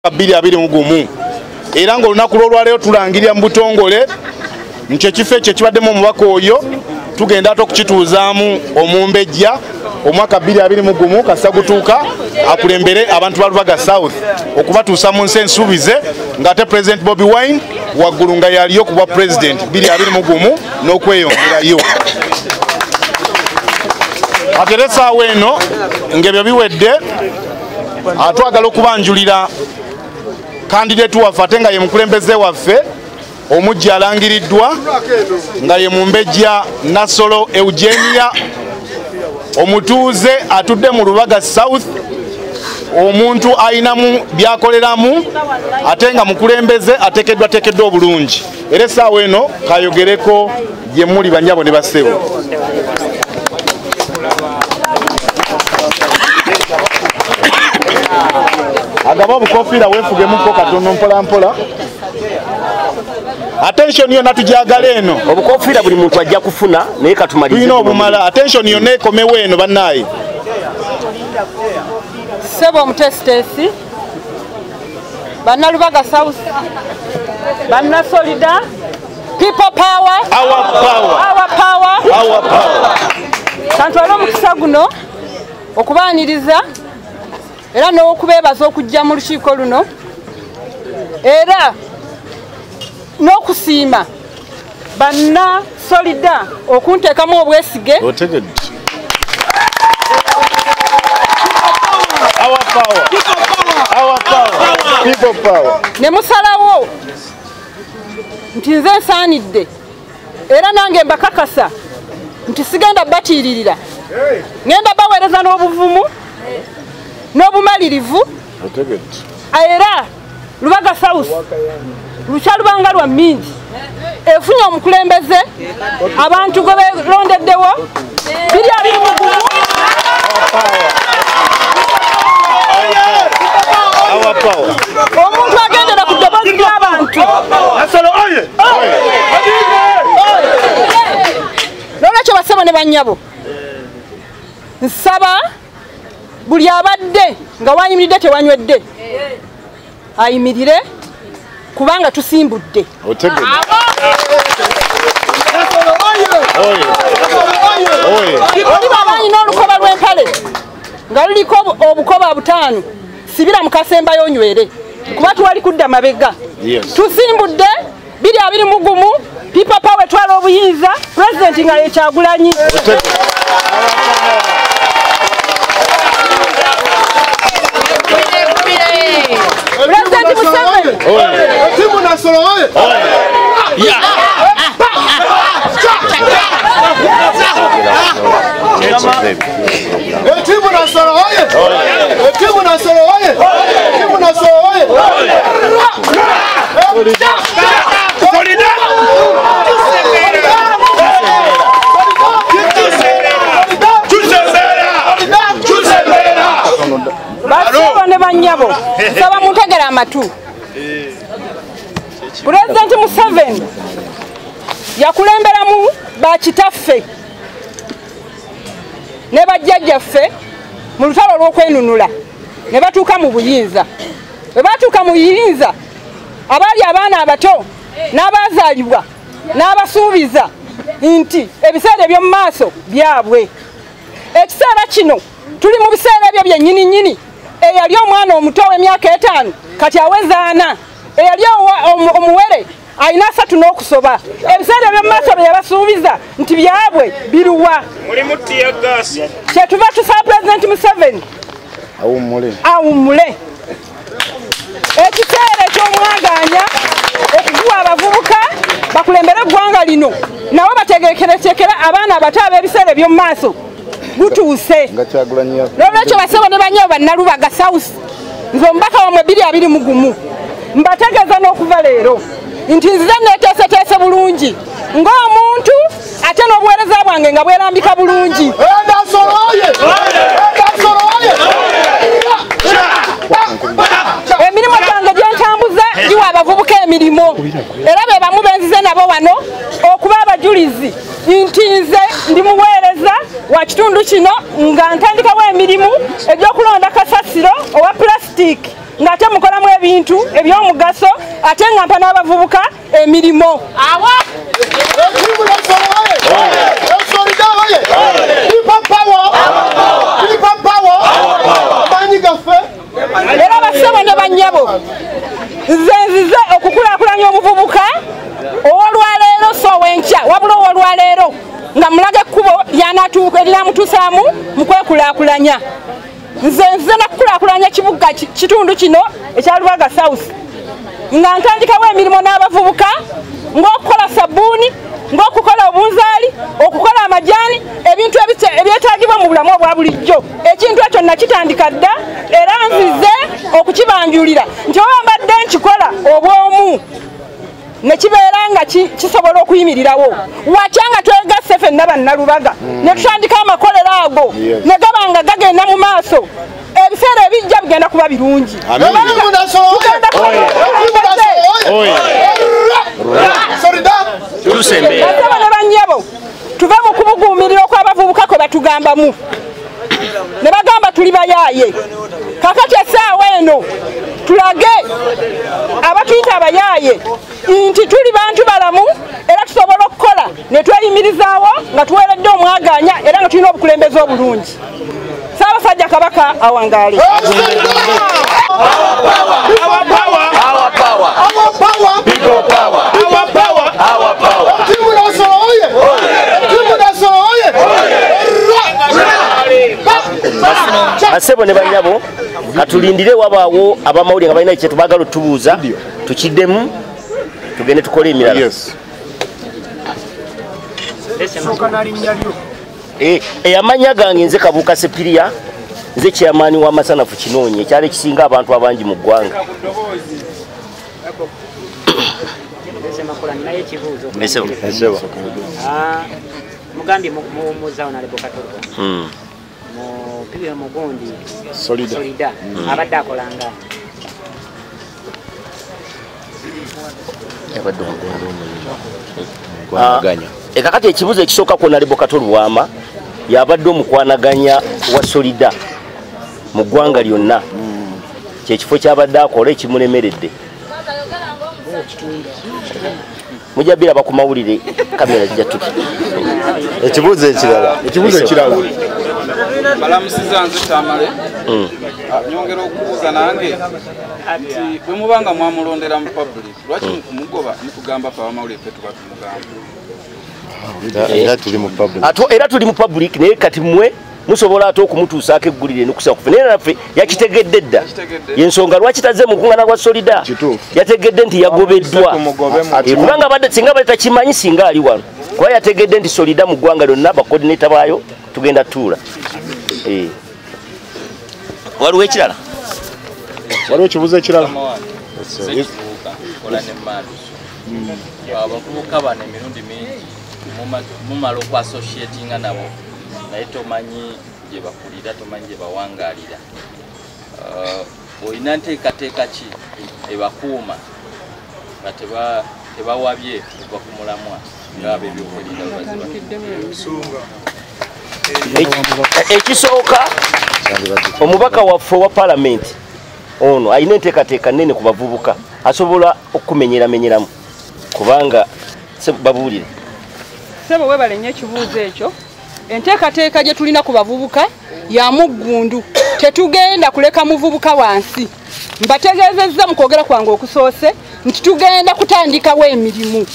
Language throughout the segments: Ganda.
2021 era ng'olunaku lw'olwaleero tulangirira mu butongole nti ekifo ekyo ekibaddemu omubaka oyo tugenda ate okukituuzaamu omumbejja omwaka 2021 kasita gutuuka akulembere abantu ba Lubaga South okubatuusa mu nsi ensuubize ng'ate President Bobi Wine waggulu nga yaliyo ku bwa President 2021 n'okweyongerayo. Ate era essaawa eno ng'ebyo biwedde, atwagala okubanjulira kandidate waffe ate nga ye mukulembeze waffe omujja alangiriddwa nga ye mumbejja Nassolo Eugenia, omutuuze atudde mu Lubaga South, omuntu ayinamu byakoleramu ate nga mukulembeze ateekeddwateekeddwa obulungi. Era essaawa eno kayogereko gye muli bannyabo ne bassebo. Agaba obukofiira weefugemuko katono mpola mpola. Attention yonna tujagala eno. Obukofiira buli muntu ajja kufuna naye katumalize. Tulina obumala. Attention yonna ekomewo eno bannaaye. Ssebo omutesiteesi, bannalubaga South, bannasolida, people power, our power, our power, our power. Kantwale omukisa guno okubaaniriza era n'okubeebaza okujja mu lukiiko luno era n'okusiima banna solida okunteekamu obwesige. Otegedde. Our power. Our power. People power. Ne musalawo nti nze nsaanidde era nange mbakakasa nti sigenda batiiririra, ngenda baweereza n'obuvumu n'obumalirivu. Era Lubaga South lukyalubanga lwa mingi efunye omukulembeze abantu gwe belondeddewo 2021. Omuntu agendera ku ddoboozi ly'abantu. N'olwekyo bassebo ne bannyabo, nsaba buli abadde nga wayimiridde tewanywedde ayimirire kubanga tusimbudde. Oli bw'aba alina olukoba lw'empale nga luliko obukoba butaano, sibira mu kasembayo onywere kuba tuwali kudda mabega. Tusimbudde 2021, people power etwala obuyinza, pulezidenti nga ye Kyagulanyi. President Museveni. Timu Nassolo oye! Timu Nassolo oye! Timu Nassolo oye! Timu Nassolo oye! Bassebo ne bannyabo, nsaba muntegere amatu. Pulezidenti Museveni yakulemberamu bakitaffe ne bajjajjaffe mu lutalo olw'okwenunula ne batuuka mu buyinza. Bwe batuuka mu buyinza, abaali abaana abato n'abaazaalibwa n'abasuubiza nti ebiseera eby'omu maaso byabwe. Ekiseera kino tuli mu biseera ebyo byennyini nnyini. Eyali omwana omuto ow'emyaka 5 kati aweza 4, eyali omuwere alina 3 n'okusoba. Ebiseera eby'omu maaso bye yabasuubiza nti byabwe biruwa. Kyetuva tusaba Pulezidenti Museveni awummule ekiseera eky'omwagaanya okuguwa abavubuka bakulembere eggwanga lino, nabo bategekeretekere abaana abato ab'ebiseera eby'omu maaso gutuuse. N'olwekyo bassebo ne bannyabo bannalubaga South, nze omubaka wammwe 2021 mbategeeza n'okuva leero nti nzize neeteeseteese bulungi ng'omuntu ate n'obuweereza bwange nga bwerambika bulungi. Emirimu gyange gye ntambuza giwa abavubuka emirimu era be bamu benzize nabo wano okuba abajulizi nti nze ndi muweereza wa kitundu kino nga ntandikawo emirimu egy'okulonda kasasiro owa pulasitika ng'ate mukolamu ebintu eby'omugaso ate nga mpa n'abavubuka emirimu. Era bassebo ne bannyabo, nze nzize okukulaakulanya omuvubuka ow'olwaleero so ow'enkya, wabula ow'olwaleero nga mulaga ekkubo erinamutuusaamu mu kwekulaakulanya. Nze nzize nakukulaakulanya kibuga kitundu kino ekya Lubaga South nga ntandikawo emirimu n'abavubuka, ng'okukola sabbuuni, ng'okukola obunzaali, okukola amajaani, ebintu ebyetaagibwa mu bulamu obwa bulijjo. Ekintu ekyo nakitandika dda era nzize okukibanjulira nti oba mbadde nkikola obw'omu ne kibeera nga kisobola okuyimirirawo. Watya nga twegasse ffenna Bannalubaga ne tutandika amakolero ago ne gaba nga gagenda mu maaso, ebiseera ebijja bigenda kuba birungi. Bassebo ne bannyabo, tuve mu kubuguumirira okw'abavubuka kwe batugambamu ne bagamba tuli bayaaye. Kakati essaawa eno tulage abatuyita abayaaye nti tuli bantu balamu era tusobola okukola ne tweyimirizaawo nga tuweereddwa omwagaanya era nga tulina obukulembeze obulungi. Ssaabasajja Kabaka awangaale. Basebo ne bannyabo, katulindire wabaawo abamawulire nga balina kye tubaagala otubuuza, tukiddemu tugende tukole emirala. Amannya gange nze Kabuuka Sepiria, nze chairman wa Masanafu Kinoonyi, ekyalo ekisinga abantu abangi mu ggwanga. Mugambye muwummuza Honorable Kato mu mugundi Solida abadde akolanga Ekakati ekibuzo ekisooka ku Honorable Kato Lubwama yabadde omukwanaganya wa Solida mu ggwanga lyonna, kyekifo kyabadde akola ekimulemeredde. Mujja biraba ku mawulire, kamera zijja tuki. Ekibuzo ekirala, ekibuzo ekirala. Balamusiza nze Tamale. Nyongera okubuuza nange nti bwe mubanga mwamulondera mu public, lwaki mukumugoba mutugamba ffe abamawulire ffe tuba tumugamba? Era tuli mu public, naye kati mmwe musobola ate okumutuusaako eggulire n'okusa kufe. Naye naffe yakitegedde dda, yensonga lwaki tazze mu lukuŋŋaana lwa Solida. Yategedde nti yagobeddwa, kubanga abadde singa abadde takimanyi singa ali wano, kuba yategedde nti Solida mu ggwanga lyonna bakoordinator baayo tugenda tuula. Waliwo ekirala? Waliwo ekibuuzo ekirala? Abavubuka bano emirundi mingi mumala okuassociatinga nabo, naye tomanyi gye bakulira, tomanyi gye bawangaalira. Olina nteekateeka ki ebakuuma nga tebawabye kuva ku mulamwa ng'ab'ebyokwerinda bwe baziba? Ekisooka, omubaka waffe owa palamenti ono alina enteekateeka nnene ku bavubuka, asobola okumenyeramenyeramu kubanga babuulire. Ssebo weebale nnyo ekibuuzo ekyo. Enteekateeka gye tulina ku bavubuka ya muggundu, tetugenda kuleka muvubuka wansi. Mbategeezezza mu kwogera kwange okusoose nti tugenda kutandikawo emirimu.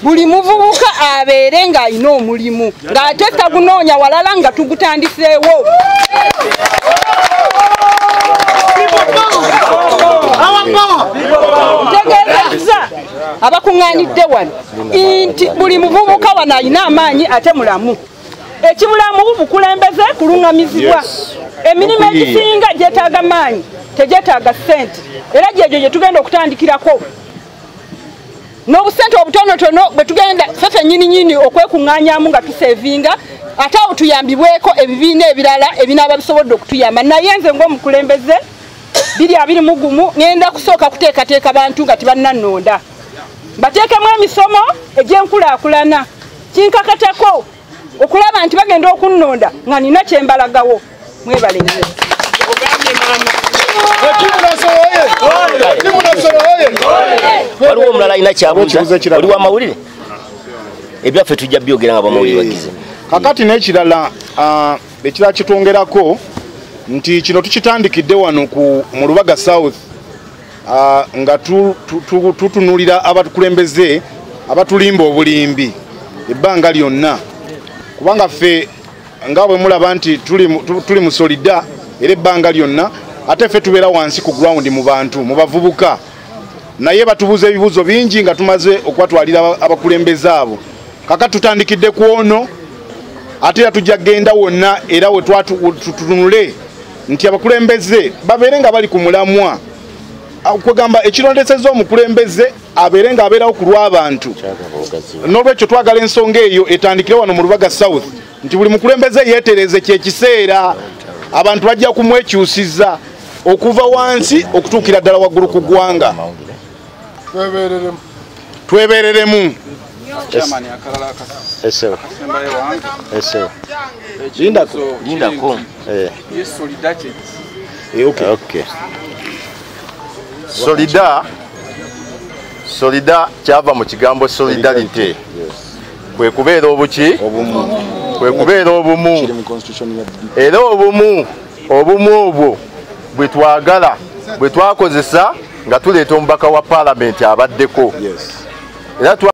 Buli muvubuka abeere ng'alina omulimu, ng'ate tagunoonya walala nga tugutandiseewo. Ntegeezezza abakuŋŋaanidde wano nti buli muvubuka wano alina amaanyi ate mulamu. Ekibulamu bukulembeze kuluŋŋamizibwa. Emirimu egisinga gyetaaga maanyi, tegyetaaga ssente, era gyegyo gye tugenda okutandikirako. N'obusente obutonotono bwe tugenda ffe ffennyininyini okwekuŋŋaanyamu nga tusevinga, ate awo tuyambibweko ebibiina ebirala ebinaaba bisobodde okutuyamba. Naye nze ng'omukulembeze 2021 ngenda kusooka kuteekateeka bantu nga tebannannonda, mbateekemu emisomo egy'enkulaakulana. Kinkakatako okulaba nti bagenda okunnonda nga nina kye mbalagawo. Mwebale nnyo. Waliwo omulala alina kyabuuza, oli w'amawulire? Ebyaffe tujja byogera nga bamawulire bagize. Kakati n'ekirala ekirala kitwongerako nti kino tukitandikidde wano mu Lubaga South nga tutunuulira abakulembeze abatulimba obulimbi ebbanga lyonna, kubanga ffe nga bwe mulaba nti tuli mu Solida era ebbanga lyonna, ate ffe tubeera wansi ku ground mu bantu, mu bavubuka, naye batubuuza ebibuuzo bingi nga tumaze okubatwalira abakulembeze abo. Kakati tutandikidde ku ono, ate era tujja kugenda wonna era we tutunule nti abakulembeze babeere nga bali ku mulamwa, kwegamba ekirondesezza omukulembeze abeere nga abeerawo ku lw'abantu. N'olwekyo twagala ensonga eyo etandikire wano mu Lubaga South nti buli mukulembeze yeetereze kyekiseera, abantu bajja kumwekyusiza okuva wansi okutuukira ddala waggulu ku ggwanga. Twebereremu. Solida kyava mu kigambo solidarity, kwe kubeera obuki, kwe kubeera obumu, era obumu obwo bwe twagala, bwe twakozesa nga tuleeta omubaka wa paalamenti abaddeko. Era